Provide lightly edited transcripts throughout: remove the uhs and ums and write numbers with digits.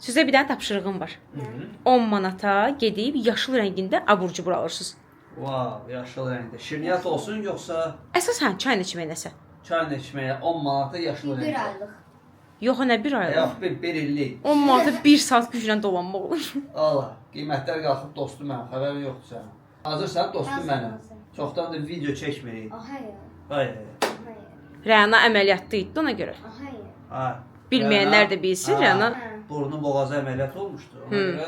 Sizə bir dənə tapşırığım var. 10 manata gedib yaşıl rəngində abur-cubur alırsınız. Wow, yaşıl rəngdə. Şirniyyat olsun yoxsa Əsasən çay içməyə nəsə. çay içməyə 10 manata yaşıl Bir rəngdə. aylıq. Yox, nə bir aylıq. Yox, bir illik. 10 manata 1 saat güclə dolanmaq olur. Allah, qiymətlər qalxıb dostum mənim, xəbərin yoxdur sənin. Hazırsan dostum Hazırım, mənim? hazırım. Çoxdandır video çəkmirik. Aha ya. Ay, Aha ya. Rəna əməliyyatda idi ona görə. Aha ya. ay. Bilməyənlər də bilsin, Rəna. Hə. Burnu boğazı əməliyyat olmuşdu. Ona görə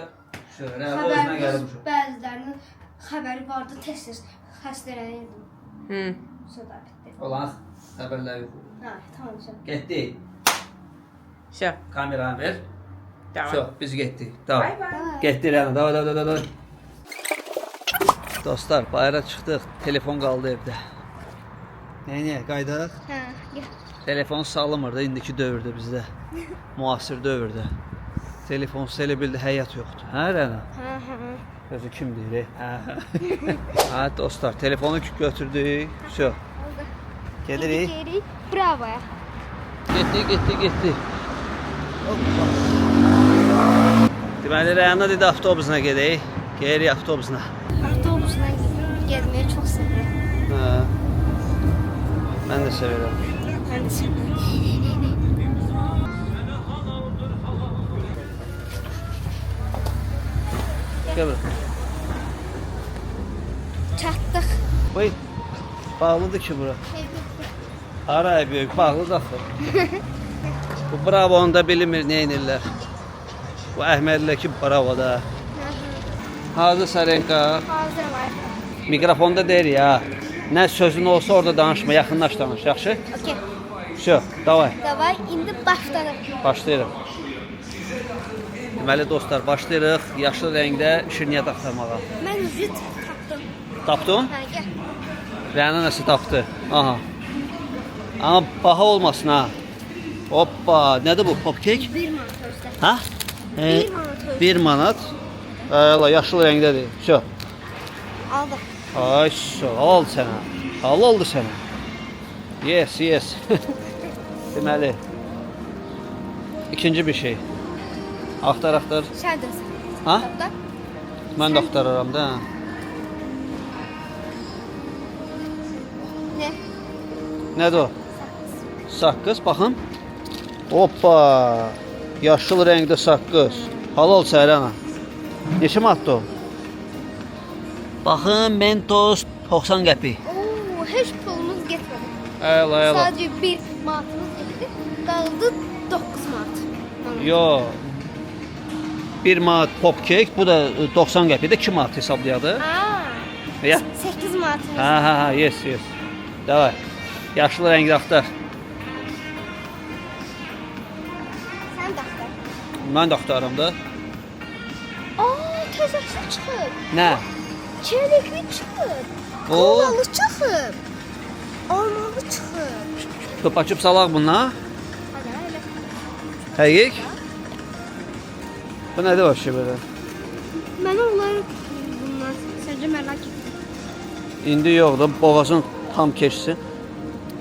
Rəna özünə Xəbəriniz gəlmiş. bəzilərinin xəbəri vardı, tez-tez xəstələnirdim. Hı. Sonra bitdi. Olan xəbərlər yox. Hə, tamam. Sən. Getdik. Vəsə. Kameranı ver. Tamam. Vəsə, biz getdik. Tamam. Bay bay. Getdik Rəna. Davay, davay, davay. Dostlar, bayıra çıxdıq. Telefon qaldı evdə. Neyniyə, qayıdaq? Hə, gəl. Telefon salınmır da indiki dövrdə bizdə. Müasir dövrdə. Telefonsuz elə bildi həyat yoxdur. Hə Rəna? Hə, hə. Özü kim deyir? Hə. Hə dostlar, telefonu götürdük. Vəsə. Oldu. Gedirik. Gedirik. Bravoya. Getdik, getdik, getdik. Hoppa. Deməli Rəna dedi avtobusuna gedək. Gedirik avtobusuna. Avtobusla getməyi çox sevirəm. Hə. Mən də sevirəm. Mən də sevirəm. Gəl bura. Çatdıq. Vay, bağlıdır ki bura. Aray böyük, bağlıdır axı. Bu Bravo-nu da bilinmir nə edirlər. Bu Əhmədlər ki Bravo-da. Hazırsan Renka? Hazırım ayaqda. Mikrofonda deyir ya. Nə sözün olsa orada danışma, yaxınlaş danış, yaxşı? Okey. Vəsə, davay. Davay, indi başlanaq. Başlayırıq. Deməli dostlar, başlayırıq yaşıl rəngdə şirniyyat axtarmağa. Mən zit tapdım. Tapdın? Hə, gəl. Rəna nəsə tapdı. Aha. Amma baha olmasın ha. Hoppa, nədir bu? Popkek? 1 manat özdə. Ha? 1 manat özdə. 1 manat. Ayla, yaşıl rəngdədir. Vəsə. Aldıq. Ay, al sənə. Al oldu sənə. Yes, yes. Deməli, ikinci bir şey. Axtar, axtar. Sən də sən. Ha? Tapdın? Mən də axtararam da. Nə? Nədir o? Saqqız, baxın. Hoppa! Yaşıl rəngdə saqqız. Halal sərana. Neçə manatdır o? Baxın, Mentos 90 qəpik. Oo, heç pulumuz getmədi. Əla, əla. Sadəcə 1 manatımız getdi. Qaldı 9 manat. Yo. 1 manat popkek, bu da 90 qəpik də 2 manat hesablayadı. Ha. Ya. 8 manatımız. Ha ha ha, yes, yes. Davay. Yaşıl rəngdə axtar. Sən də axtar. Mən də axtarıram da. Aa, təzəsi çıxıb. Nə? Çelikli çıxıb. O. Kolalı çıxıb. Almalı çıxıb. Köpəçüp salaq bundan. Hadi elə. Həqiq? Bu nədir vəbşi belə? Mən onları bunlar səncə merak etdim. İndi yoxdur, boğazın tam keçsin.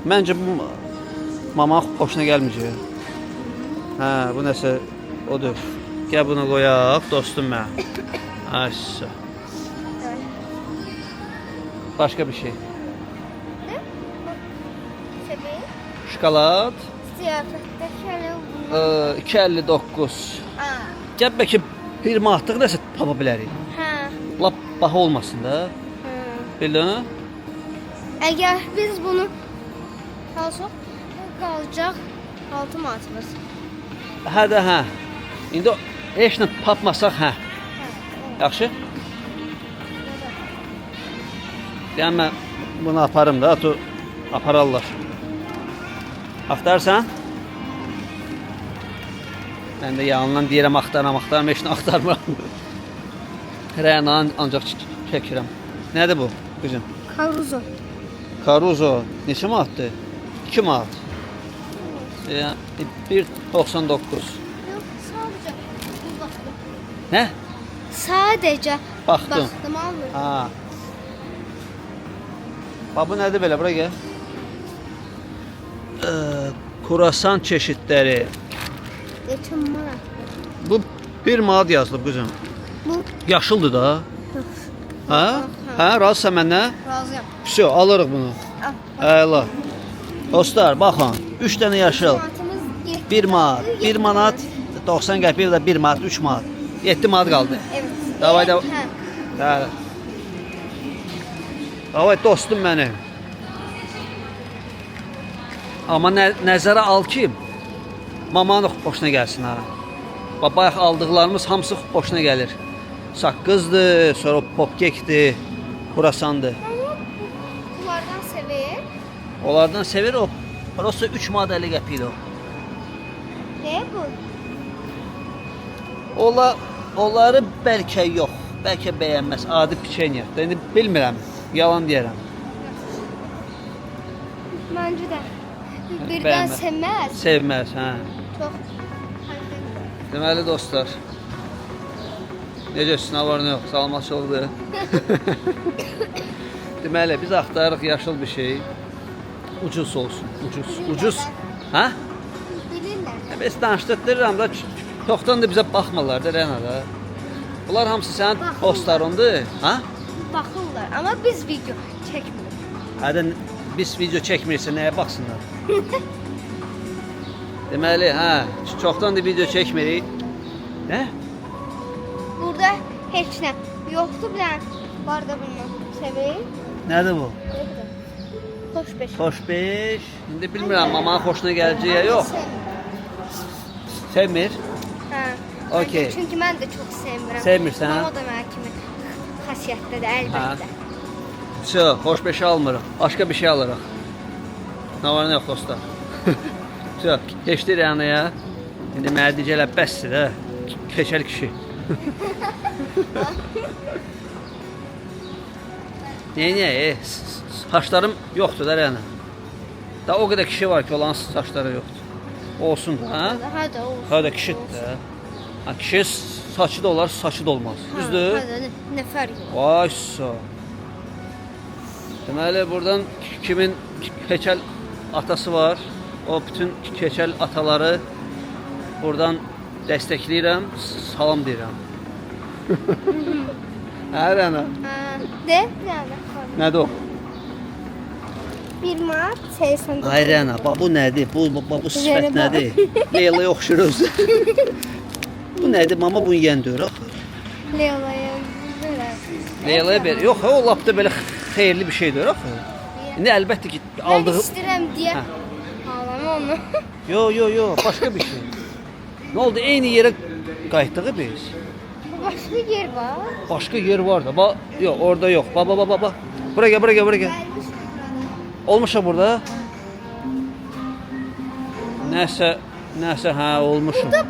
Məncə bu mama xoşuna gəlməyəcək. Hə, bu nəsə odur. Gəl bunu qoyaq, dostum mənim. Aysa. Başqa bir şey. Nə? Seveyim. Şokolad Ziyafətdə şöyle bunlar. 2.59. Aa. Gəl bəlkə 1 manatlıq nəsə tapa bilərik. Hə. Lap baha olmasın da. Hə. Bildin? Əgər biz bunu alsaq, qalacaq 6 manatımız. Hə də hə. İndi heç nə tapmasaq hə. Hə. Yaxşı? Yəni mən bunu aparım da, tu apararlar. Axtarsan? Mən də yanından deyirəm axtaram, axtaram, heç nə axtarmıram. Rənanı ancaq çəkirəm. Nədir bu qızım? Karuzo. Caruso neçə manatdır? 2 manat. Yəni 1.99. Yox, sadəcə bu baxdım. Nə? Sadəcə Baxdın. Baxdım almıram. Ha. Bax bu nədir belə? Bura gəl. Kurasan çeşidləri. Neçə manatdır? Bu 1 manat yazılıb qızım. Bu. Yaşıldır da. Hə? Hə, razısan məndən? Razıyam. Vəsə, alırıq bunu. Al. Əla. Dostlar, baxın. 3 dənə yaşıl. Manatımız getdi. 1 manat, 1 manat 90 qəpik də 1 manat, 3 manat. 7 manat qaldı. Evet. Davay, davay. Hə. Hə. Davay dostum mənim. Amma nəzərə al ki, mamanın xoşuna gəlsin ha. Bax, bayaq aldıqlarımız hamısı xoşuna gəlir. Saqqızdır, sonra popkekdir, kurasandır. Mama bunlardan sevir. Onlardan sevir o. Prosta 3 manat 50 qəpikdir o. Ne bu? Onları bəlkə yox, bəlkə bəyənməz. Adi piçenya. İndi bilmirəm, yalan deyərəm. Məncə də. Birdən Bəyənməz. sevməz. Sevməz, hə. Çox. Deməli dostlar, necə nə var nə yox, salamatçılıqdır. Deməli biz axtarırıq yaşıl bir şey. Ucuz olsun, ucuz, ucuz. Hə? Bilirlər. Biz danışdırıram da, çoxdan da bizə baxmırlar da Rəna da. Bunlar hamısı sənin Baxırlar. dostlarındır, hə? Baxırlar, amma biz video çəkmirik. Hədə biz video çəkmiriksə nəyə baxsınlar? Deməli, hə, çoxdan da video çəkmirik. Nə? Burada heç nə yoxdur, bir dənə var da bundan sevir. Nədir bu? Xoş beş. Xoş beş. İndi bilmirəm mamanın xoşuna gələcək ya yox. Sevmir. Hə. Okey. Çünki mən də çox sevmirəm. Sevmirsən, hə? Mama da mənə kimi xasiyyətdədir əlbəttə. Vəsə, xoş beşi almırıq. Başqa bir şey alırıq. Nə var nə yox dostlar. Vəsə, keçdi Rənaya. İndi mənə deyəcəklər bəsdir də. Keçəl kişi. Niyə? Saçlarım yoxdur da Rəna. Da o qədər kişi var ki, olan saçları yoxdur. Olsun da, hə? Hə də olsun. Hə də kişidir də. Ha, kişi saçı da olar, saçı da olmaz. Düzdür? Hə də nə fərqi var? Vay sağ. Deməli, buradan kimin keçəl atası var, o bütün keçəl ataları buradan dəstəkləyirəm, salam deyirəm. Hə, Rəna? Hə. De, bir dənə. Nədir o? 1 manat 89. Ay Rəna, bax bu nədir? Bu sifət Rəna, nədir? Leyla'ya oxşur özü. Bu nədir? Mama bunu yeyən deyir axı. Leyla'ya belə. Leyla'ya ber. Yox, o lap da belə xeyirli bir şey deyir axı. İndi əlbəttə ki, aldığı... Mən istəyirəm deyə Hə. ağlama onu. Yo, yo, yo, başqa bir şey. Nə oldu? Eyni yerə qayıtdıq biz. Başqa yer var. Başqa yer var da. Ba, yox, orada yox. Ba, ba, ba, ba, ba. Bura gəl, bura gəl, bura gəl. Gəlmişik burada. Olmuşa burada. Nəsə, nəsə, hə, olmuşum. Burada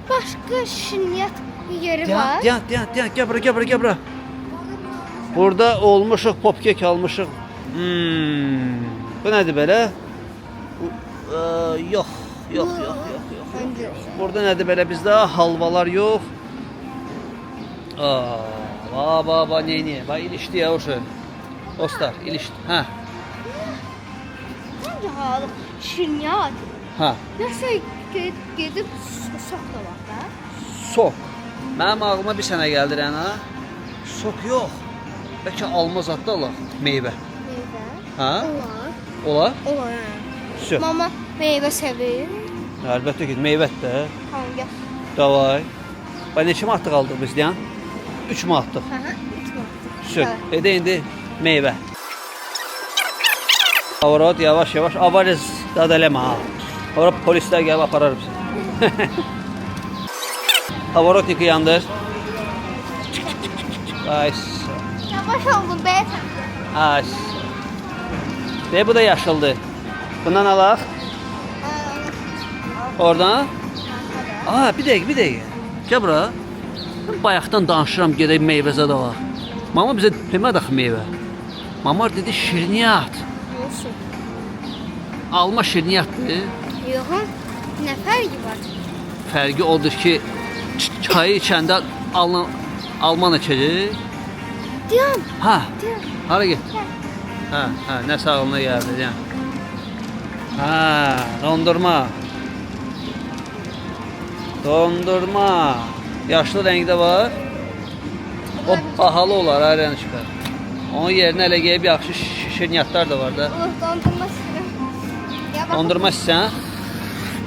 başqa şirniyyat yeri var. Dayan, dayan, dayan, gəl bura, gəl bura, gəl bura. Burada olmuşuq, popkek almışıq. Bu nədir belə? Bu, yox, yox, yox, yox, yox. Məncə yox. Burada nədir belə bizdə? Halvalar yox. Aa, ba, ba, ba, nə, nə? Bax, ilişdi ya o şey. Dostlar, ilişdi. Hə, Məncə halıq şirniyyat. hə. Nəsə gedib sok da var da. Sok. Mənim ağlıma bir sənə gəldi Rəna. Sok yox. Bəlkə alma zad da alaq, meyvə. Meyvə. Hə? Olar. Olar? Olar. Hə. Vəsə. Mama meyvə sevir. Əlbəttə ki, meyvədir də. Tamam gəl. Davay. Bax neçə manatlıq aldıq biz deyən? 3 manatlıq. Hə, hə, 3 manatlıq. Vəsə. Edə indi meyvə. Avrot yavaş yavaş avariz dad eləmə ha. Ora polislər gəlib aparar bizi. Avarotniki yandır. Çık çık çık çık çık. Ay. Yavaş oldum bəyəfəndi. Ay. De bu da yaşıldı. Bundan alaq. Oradan. Aa, bir dəqiqə, bir dəqiqə. Gəl bura. Mən bayaqdan danışıram, gedək meyvə zad alaq. Mama bizə demədi axı meyvə. Mama dedi şirniyyat. Olsun. Alma şirniyyatdır. Yox, nə fərqi var? Fərqi odur ki, çayı içəndə alman içəcək. Deyəm, Hə, deyəm. hara getdi? Gəl. Hə, hə, nə sağlığına gəldi, deyəm. Hə, dondurma. Dondurma. Yaşlı rəngdə var. O bahalı olar, ha, Rənişka. Onun yerinə elə gəlib yaxşı şirniyyatlar da var da. Oh, dondurma istəyirəm. Ya bax, Dondurma istəyirsən?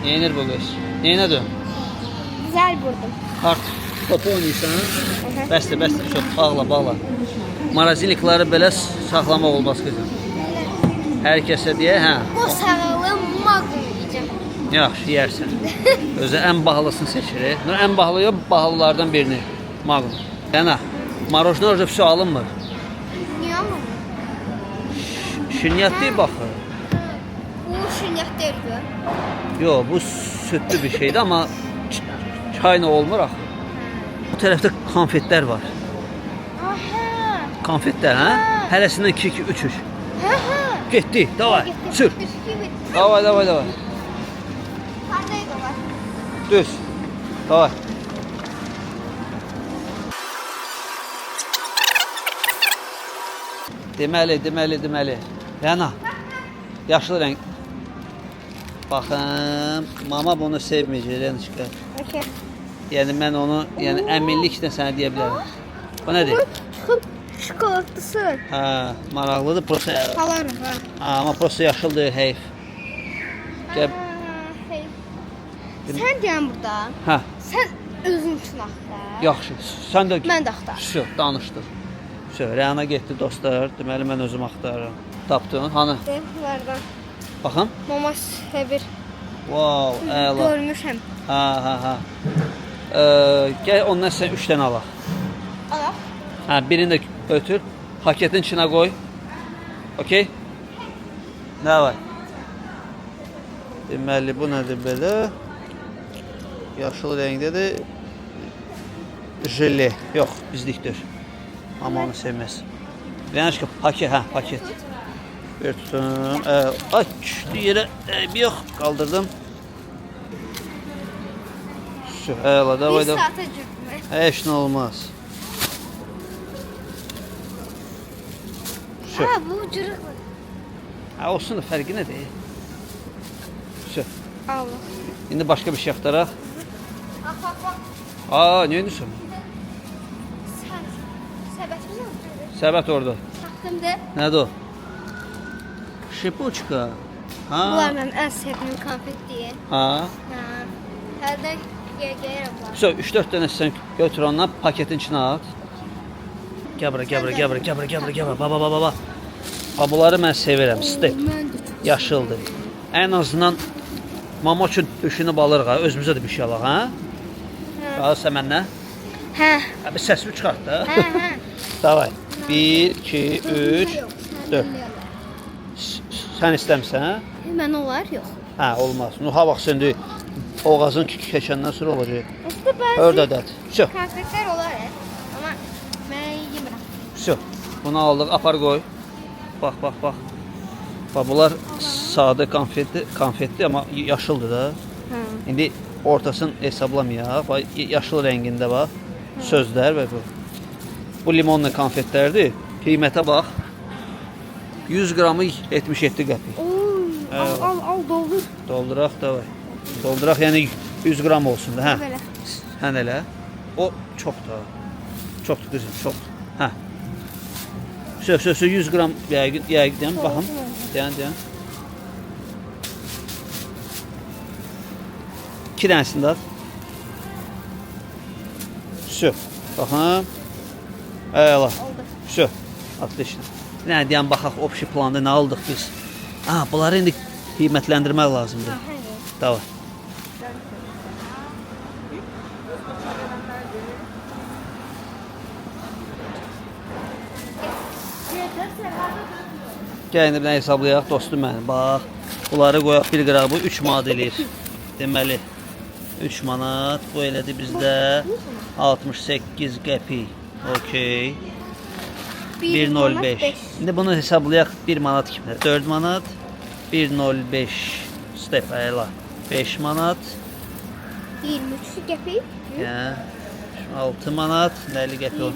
Neynir bu qız? Neynədir? Güzel vurdum. Artıq topu oynayırsan. Bəsdir, bəsdir. Çox bağla, bağla. Marazinikları belə saxlamaq olmaz qızım. Hər kəsə deyə, hə. Bu sarılı magnum yiyeceğim. Yaxşı, yeyərsən. Özü ən bahalısını seçir. No, ən bahalı yox, bahalılardan birini. Magnum. Yana, marojna orada vəsə alınmır. Niye ama? Şirniyyat deyil baxı. Bu şirniyyat değil bu. Yox, bu südlü bir şeydir, amma çayla olmur axı. Bu tərəfdə konfetlər var. Aha. Konfetlər, hə? Hərəsindən 2 2 3 3. Hə, hə. Getdi, davay, sür. Bisküvi. Davay, davay, davay. Haradaydı onlar? Düz. Davay. Deməli, deməli, deməli. Rəna, yaşıl rəng. Baxın, mama bunu sevməyəcək, Rənişka. Okey. Yəni mən onu, yəni əminliklə sənə deyə bilərəm. Bu nədir? Bu çıxıb şokoladlısı. Hə, maraqlıdır. Prosta, Alarım ha. amma prosta yaşıl deyil, heyf. Gəl, Hey. Sən deyən burada. hə, Sən özün üçün axtar. yaxşı. Sən də Mən də axtarım. Vəsə, danışdıq. Vəsə, Rəna getdi dostlar. Deməli mən özüm axtarıram. Tapdın? Hanı? Bunlardan. Baxın. Mama sevir. Wow, əla. Görmüşəm. Hə, hə, hə. Gəl ondan sən 3 dənə alaq. Alaq. Hə, birini də götür. Paketin içinə qoy. Okey? Nə var? Deməli, bu nədir belə? Yaşıl rəngdədir. Jele. Yox, bizlikdir. Amma onu sevməz. Rənişka, paket, hə, paket. Bir tutun. Ay, düşdü yerə. Yox, qaldırdım. Əla, davay, Bir davay. saata cürdüm. Heç nə olmaz. Vəsə. Ha, bu cırıqlı. Hə, olsun da fərqi nədir? Vəsə. Allah. İndi başqa bir şey axtaraq. Bax, bax, bax. Aa, nə edirsən? Sən səbətimiz oradadır. Səbət orada. Tapdım da. Nədir o? Şipuçka. Ha. Bunlar mənim ən sevdiyim konfet deyil. Ha. Hə. Hərdən yeyirəm bunları. Vəsə, 3-4 dənə sən götür ondan paketin içinə at. Gəl bura, gəl bura, gəl bura, gəl bura, gəl bura, gəl bura. Baba, baba, baba. Bax, bunları mən sevirəm. Step. Mən də çox Yaşıldır. Ən azından mama üçün düşünüb alırıq ha, özümüzə də bir şey alaq, ha? Qalırsa məndən? Hə. Abi səsini çıxart da. Hə, hə. Davay. 1, 2, 3, 4. Sən istəmirsən, hə? Mən olar yox. Hə, olmaz. Nuha bax indi boğazın keçəndən sonra olacaq. Əslində bəzi 4 ədəd. Vəsə, konfetlər olar, amma mən yemirəm. vəsə. Bunu aldıq, apar qoy. Bax, bax, bax. Bax, bunlar sadə konfetli, konfetli amma yaşıldır da. Hə. İndi ortasını hesablamayaq. Bax, yaşıl rəngində bax. Sözlər və bu. Bu limonlu konfetlərdir. Qiymətə bax. 100 qramı 77 qəpik. Oy, al, al, al, doldur. Dolduraq davay. Dolduraq, yəni 100 qram olsun da, hə. Belə. Sən elə. O çoxdur. Çoxdur qızım, çoxdur. Hə. Sö, sö, sö 100 qram yəqin, yəqin deyəm, baxım. Deyən, deyən. 2 dənəsini də at. Sö. Baxım. Əla. Oldu. Sö. Отлично. Nə deyən baxaq, общий planda nə aldıq biz? Ha, bunları indi qiymətləndirmək lazımdır. Hə. Davay. Gəl indi bir dənə hesablayaq dostum mənim. Bax, bunları qoyaq bir qırağa. Bu 3 manat eləyir. Deməli, 3 manat. Bu elədi bizdə 68 qəpik. Okey. 1.05. İndi bunu hesablayaq 1 manat kimi. 4 manat 1.05 step əla. 5 manat. 23 qəpik. Hə. 6 manat, 50 qəpik o.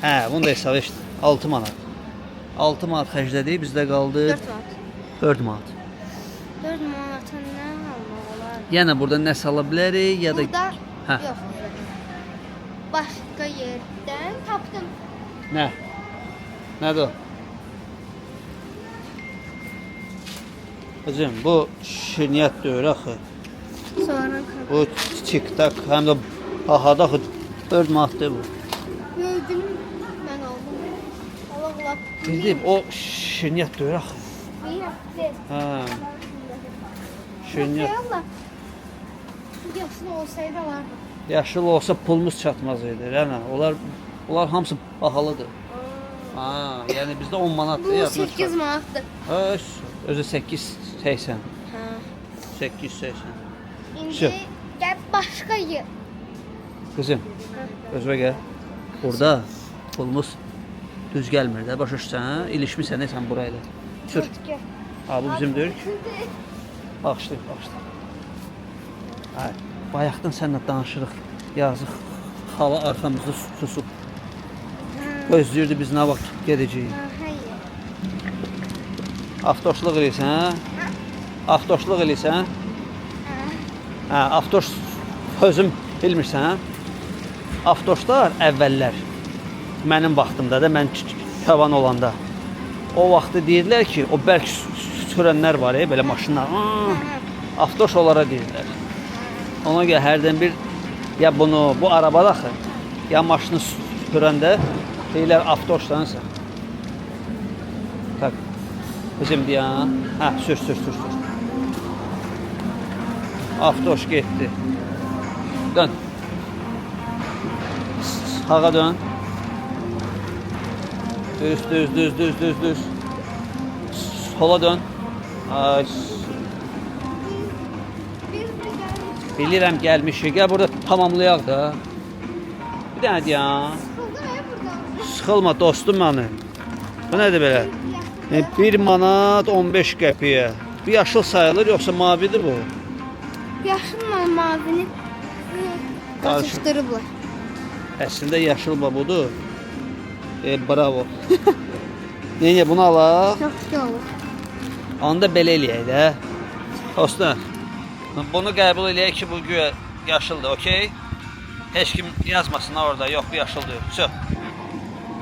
Hə, bunu da hesab et. 6 manat. 6 manat xərclədik, bizdə qaldı 4 manat. 4 manat. 4 manata nə almaq olar? Yenə burada nəsə ala bilərik ya da Burada Hə. yox. Başqa yerdən tapdım. Nə? Nədir o? Qızım, bu şirniyyat deyil axı. Sonra Bu tik-tak həm də bahadı axı 4 manatdır bu. Gördüm mən aldım. Allah Allah. Bildim, o şirniyyat deyil axı. Bilirəm. Hə, şirniyyat. Allah. Yaşıl olsaydı alardım. Yaşıl olsa pulumuz çatmaz idi, Rəna. Onlar hamısı bahalıdır. Ha, yəni bizdə 10 manatdır. Bu yadına 8 çıxar. manatdır. Öz, özü 8.80. Hə. 8.80. İndi Şu. gəl başqa yer. Qızım, özünə gəl. Burada pulumuz düz gəlmir də, başa düşürsən? Hə? İlişmisən sən bura ilə. Sür. Gəl. Ha, bu bizim deyil ki. Bağışlayın, bağışlayın. Ay, bayaqdan səninlə danışırıq. Yazıq xala arxamızda susub. Gözləyirdi biz nə vaxt gedəcəyik. Hə, xeyr. Avtoşluq eləyirsən, hə? Avtoşluq eləyirsən? Hə, avtoş sözüm bilmirsən, hə? Avtoşlar əvvəllər mənim vaxtımda da mən cavan olanda o vaxtı deyirdilər ki, o bərk sürənlər var, belə maşınlar. Avtoş onlara deyirdilər. Ona görə hərdən bir ya bunu, bu arabada axı, ya maşını sürəndə deyirlər avtoşdansan. Tak. Bizim deyən, hə, sür, sür, sür, sür. Avtoş getdi. Dön. Sağa dön. Düz, düz, düz, düz, düz, düz. Sola dön. Ay, bilirəm gəlmişik. Gəl burada tamamlayaq da. Bir dənə deyən. Sıxıldım ya buradan. Sıxılma dostum mənim. Bu nədir belə? 1 manat 15 qəpiyə. Bu yaşıl sayılır yoxsa mavidir bu? Yaşılla mavini qarışdırıblar. Əslində yaşıl bax budur. Bravo. Neyyə bunu alaq? Çox gözəl olur. Onda belə eləyək də. Dostlar, bunu qəbul eləyək ki, bu güya yaşıldır, okey? Heç kim yazmasın ha orada, yox bu yaşıl deyil. Vso.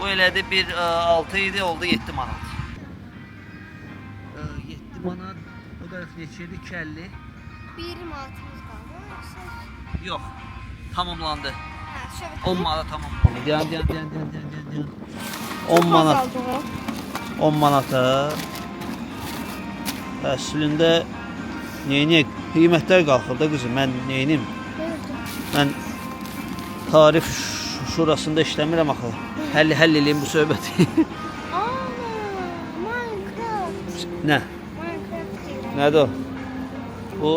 Bu elədi 1.6 idi, oldu 7 manat. 7 manat, o da neçə idi? 2.50. 1 manatımız qaldı yoxsa? Yox, tamamlandı. Hə, şöyle. 10 manat tamamlandı. Dayan, dayan, dayan, dayan, dayan, dayan. 10 manat. 10 manata. Əslində neyini qiymətlər qalxır da qızım, mən neynim? Mən tarif şurasında işləmirəm axı. Həll eləyim bu söhbəti. Ana, Minecraft. Nə? Minecraft deyirəm. Nədir o? Bu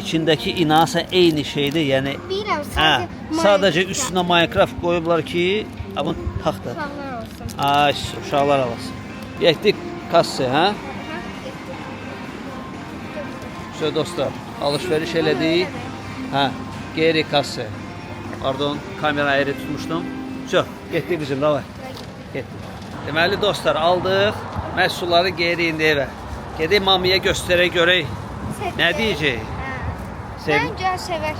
içindəki inasa eyni şeydir, yəni Bilirəm, hə, sadəcə sadəcə üstünə Minecraft qoyublar ki, amma taxta. Uşaqlar olsun. Ay, uşaqlar alasın. Getdik kassaya, hə? Hə, getdik. Şöyle dostlar, alışveriş elədik. Hə, geri kassaya. Pardon, kamera ayrı tutmuşdum. Vso, getdik bizim, davay. Getdik. Deməli dostlar, aldıq məhsulları geri indi evə. Gedək mamıya göstərək görək. Nə deyəcək? Hə. Sev Məncə sevər.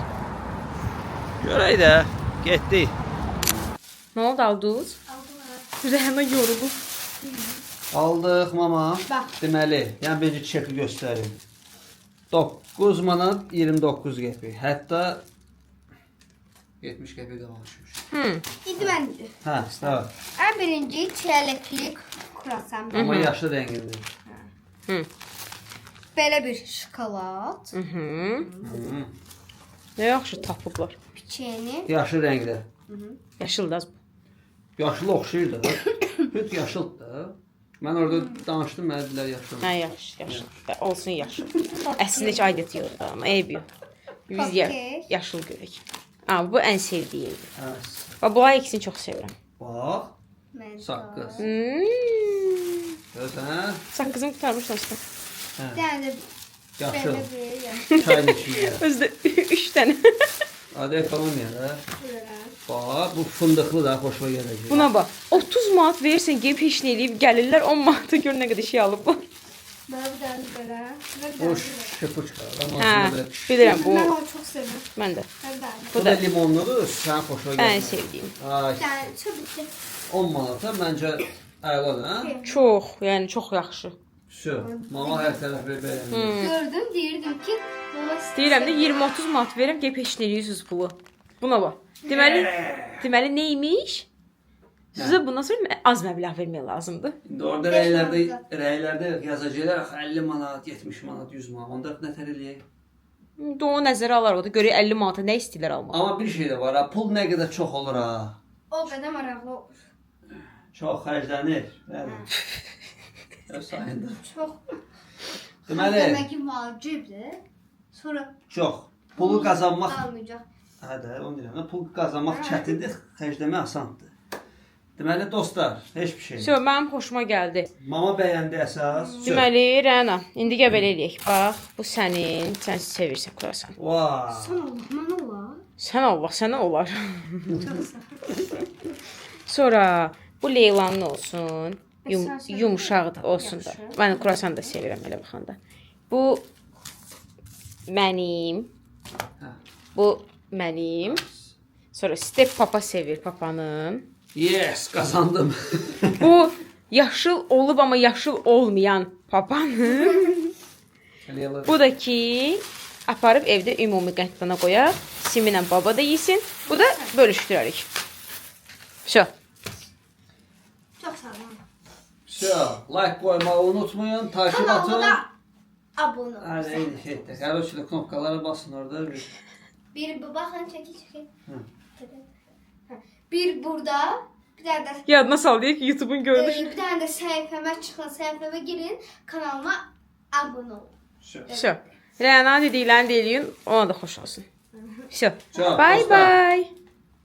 Görək də. Getdik. Nə oldu aldınız? Rəhmə yorulub. Aldıq mama. Bax. Deməli, yəni birinci çeki göstərim. 9 manat 29 qəpik. Hətta 70 qəpik qabağa düşmüş. İndi mən Hə, tamam. ən birinci çiyələkli kruasan. Amma yaşlı rəngində. Belə bir şokolad, Nə yaxşı tapıblar. piçeni, Yaşlı rəngdə. Yaşıl da az bu. Yaşlı oxşayır da. Hüt yaşıldır da. Mən orada danışdım, mənə dedilər yaşıl. Hə, yaxşı, yaşıl. Olsun yaşıl. Əslində heç aidiyyəti yoxdur amma eybi yox. Biz Okey. yaşıl görək. Ha, bu ən sevdiyimdir. Hə. Bax, bu ay ikisini çox sevirəm. Bax, Mentos. saqqız. Hmm. Görürsən, hə? Saqqızım qurtarmış dostum. Bir dənə də Yaşıl. belə bir yaşıl. Çayın içində. Özü də 3 dənə. Adı ekonomiya da. Bax, bu fındıqlı da xoşuma gələcək. Buna bax. 30 manat verirsən, gedib heç nə eləyib gəlirlər 10 manata gör nə qədər şey alıblar. Mənə bir dənə belə. Mənə bir Bu dənə belə. şıpıçka. Hə, bilirəm bu. Mən onu çox sevirəm. Mən də. Mən də. Bu da limonludur, sənin xoşuna Ən gəlmir. sevdiyim. Ay, Bir dənə çox bitdi. 10 manata məncə əladır, hə? Çox, yəni çox yaxşı. Vəsə, mama hər tərəfli bəyənir. Gördüm, deyirdim ki, mama istəyir. Deyirəm də 20-30 manat verirəm, gəlib heç nə eləyirsiniz pulu. Buna bax. Deməli nə imiş? Sizə bundan sonra az məbləğ vermək lazımdır. İndi orada rəylərdə yazacaqlar axı 50 manat, 70 manat, 100 manat. Onda nətər eləyək? İndi o nəzərə alar o da görək 50 manata nə istəyirlər almaq. Amma bir şey də var ha, pul nə qədər çox olur ha. O qədər maraqlı olur. Çox xərclənir. Bəli. Öz sayında. Çox. Deməli, Demək ki, vacibdir. Sonra çox. Pulu qazanmaq qalmayacaq. Hə də, onu deyirəm. də, Pul qazanmaq çətindir, xərcləmək asandır. Deməli dostlar, heç bir şey. Sö, mənim xoşuma gəldi. Mama bəyəndi əsas. Sö. Deməli, Rəna, indi gəl belə eləyək. Bax, bu sənin, sən sevirsən kruasan. Vay. Sən Allah, mən olar. Sən Allah, sənə olar. Çox sağ ol. Sonra bu Leylanın olsun. Sən sevirsən. Yumşaqdır olsun da. Yaxşı. Mən kruasan da sevirəm elə baxanda. Bu mənim. Hə. Bu mənim. Sonra Step Papa sevir papanın. Yes, qazandım. Bu yaşıl olub amma yaşıl olmayan papanın. Leyla. Bu da ki aparıb evdə ümumi qəndana qoyaq. Siminlə baba da yesin. Bu da bölüşdürərik. Vəsə. Çox sağ ol. Sö, like qoymağı unutmayın, takip Kanalıma atın. da abunə olun. Hə, eyni şeydir. Qarışıq knopkalara basın orada. Bir. Bir bu baxın, çəkil, çəkil. Hı. Hə. Bir burada, bir dənə də Yadına sal deyək ki, YouTube-un görünüşü. bir dənə də səhifəmə çıxın, səhifəmə girin, kanalıma abunə olun. Sö. Vəsə. Rəna dediklərini də eləyin, ona da xoş olsun. Vəsə. Çox, Bye dostlar. bye.